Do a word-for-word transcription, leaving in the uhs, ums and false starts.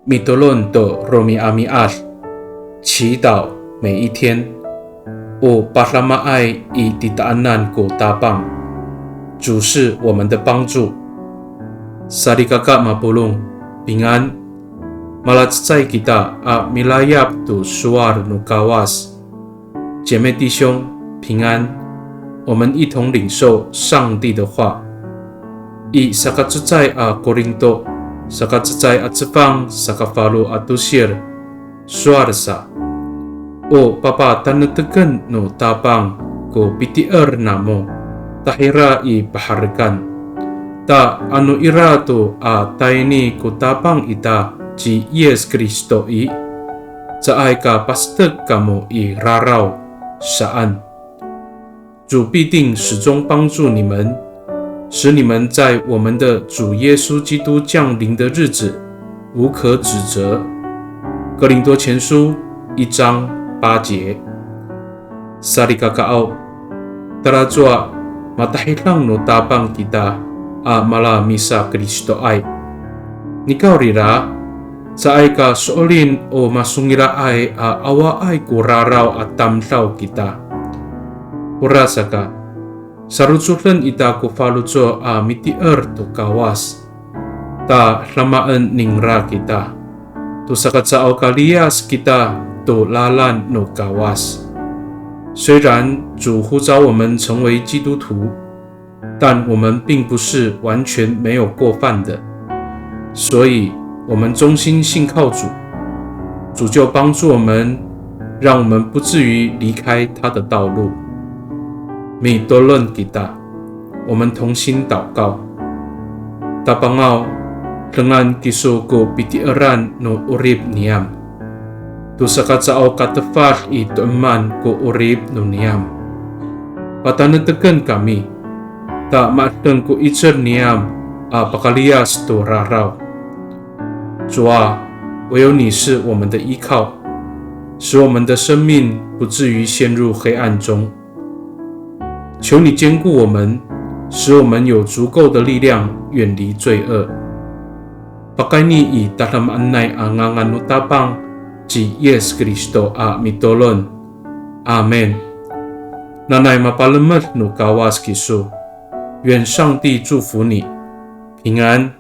Mitolon to romi'ami'ad, 祈祷每一天。O padamaay i titaanan ko Tapang, 主是我们的帮助。Salikaka mapolong, 平安。Malacecay kita a milayap to sowal no Kawas. 姐妹弟兄，平安。我们一同领受上帝的话。I sakacecay a Korinto, sakacecay a cefang, sakafalo a tosil, sowal sa. O papataneteken no Tapang ko pitier namo, tahira i paherekan. Ta ano ira to a tayni ko Tapang ita ci Yis Kristo i, caay ka pastek kamo i raraw saan. 主必定始终帮助你们，使你们在我们的主耶稣基督降临的日子无可指责。哥林多前书一章八节。Salikakaaw, talacowa matahidang no Tapang kita a malamisaKristoay. Nikawrira, caay ka so'elin o masongila'ay a awaay ko raraw a tamdaw kita. Orasaka, sarocoden ita ko faloco' a mitier to Kawas. Ta damaen ningra kita to saka caay ka liyas kita to lalan no Kawas. 虽然主呼召我们成为基督徒，但我们并不是完全没有过犯的，所以我们忠心信靠主，主就帮助我们，让我们不至于离开他的道路。Mitolon kita, 我们同心祷告。Tapangaw, dengan kiso ko pitieran no 'orip niyam. To saka caay ka tefad i to'eman ko 'orip no niyam. Pataneteken kami, ta ma'edeng ko 'icel niyam a pakaliyas to raraw. 主啊，唯有你是我们的依靠，使我们的生命不至于陷入黑暗中。求你坚固我们，使我们有足够的力量远离罪恶。Pakayni i tadamaanay a ngangan no Tapang ci Yis Kristo a mitolon. Amin. Nanay mapalemed no Kawas kiso. 愿上帝祝福你，平安。